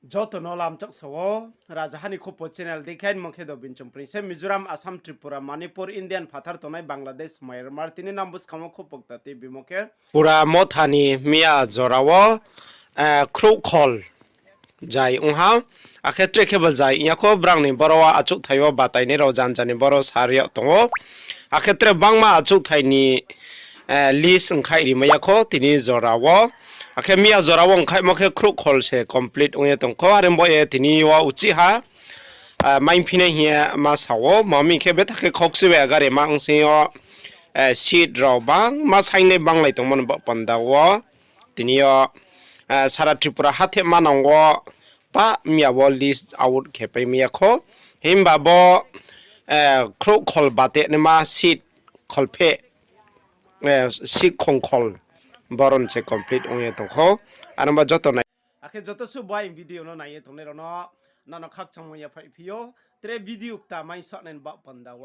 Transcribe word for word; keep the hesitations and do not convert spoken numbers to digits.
Joto no lamchak sa ou, Rajaha ni Khupo channel dei khe, mo khe Dobin Chongpring se. Mizoram, Assam, Tripura, Manipur, Indian phathar tongnai Bangladesh, Myanmar, tini nang buskang wo khupo kta tibimo khe Pura Motha ni miya jora wo, eh, khrouhkhol jai ong ha. Akhe tre khe bo jai ong ya kho, brang ni boro wo achouhthai wo batainai rao janja ni boro sa ri yag tong ou. Akhe tre bangma achouhthai ni, eh, list ongkhaih rimai ya kho tini jora wo. Akhe miya jora wo ongkhaihmo khe khrouhkhol se complete ong ye tong kho. Are bo ye tini yo uchih ha, eh, maiphi nai hing ye ma sa ou. Ma mi khe betha khe khokchi bai agare ma ong sing yo, eh, seat rao bangma saingnai banglai tongmo ni baoh panda wo. Tini yo, eh, sara Tripura hatheh manang wo pa miya wo list out khe pai mi ya kho. Himba bo, eh, khrouhkhol bate naima seat kholpheh, eh, seat khongkhol boron se complete ong ye tong kho. Ano ba joto nai. Akhe joto suh bo aini video no nai ye tongnai rao no, nano khakchangmo yaphaih phi ou. Tre video kta mai sahnai ni baoh panda wo.